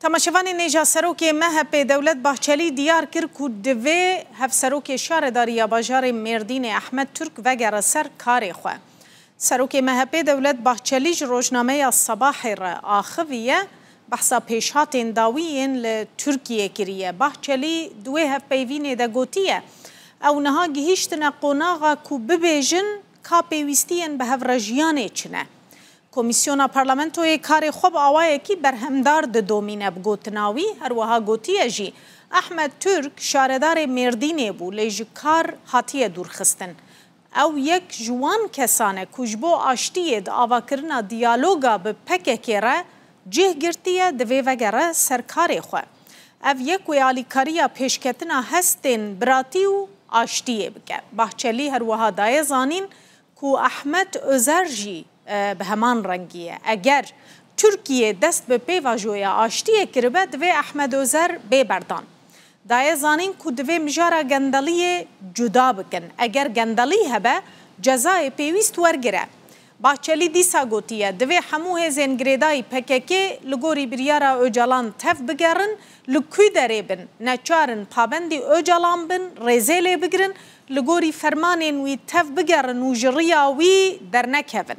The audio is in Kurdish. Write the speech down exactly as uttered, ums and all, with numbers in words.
Temaşevanên hêja, Serokê M H P Dewlet Bahçelî diyar kir ku divê Hevserokê Şaredarî ya bajarê Mêrdînê Ehmed Turk vegere ser karê xwe. Serokê M H P Dewlet Bahçelî ji rojnameya Sabahê re axiviye, behsa pêşhatên dawî yên li Tirkiyê kiriye. Bahçelî di wê hevpeyvînê de gotiye, ew niha gihîştine qonaxa ku bibêjin ka pêwîstiyên bi hevrejiyanê çi ne. Komîsyona Parlamentoyê karê xwe bi awayekî berhemdar didomîne, bi gotina wî. Her wiha gotiye jî, Ehmed Turk şaredarê Mêrdînê bû, lê ji kar hatiye dûrxistin. Ew yek ji wan kesan e ku ji bo aştiyê di avakirina diyaloga bi P K K re cih girtiye, divê vegere ser karê xwe. Ev yek wê alîkariya pêşketina hestên biratî û aştiyê bike. Bahçelî her wiha daye zanîn ku Ehmed Özer jî, e, bi heman rengî ye. Eger Tirkiye dest bi pêvajoya aştiyê kiribe, divê Ehmed Özer bê berdan. Daye zanîn ku divê mijara gendeliyê cuda bikin. Eger gendelî hebe, cezayê pêwîst wergire. Bahçelî dîsa gotiye, divê hemû hêzên girêdayî P K K li gorî biryara Ocalan tev bigerin, li ku derê bin, neçar in pabendî Ocalan bin, rêzê lê bigirin, li gorî fermanên wî tev bigerin û ji riya wî dernekevin.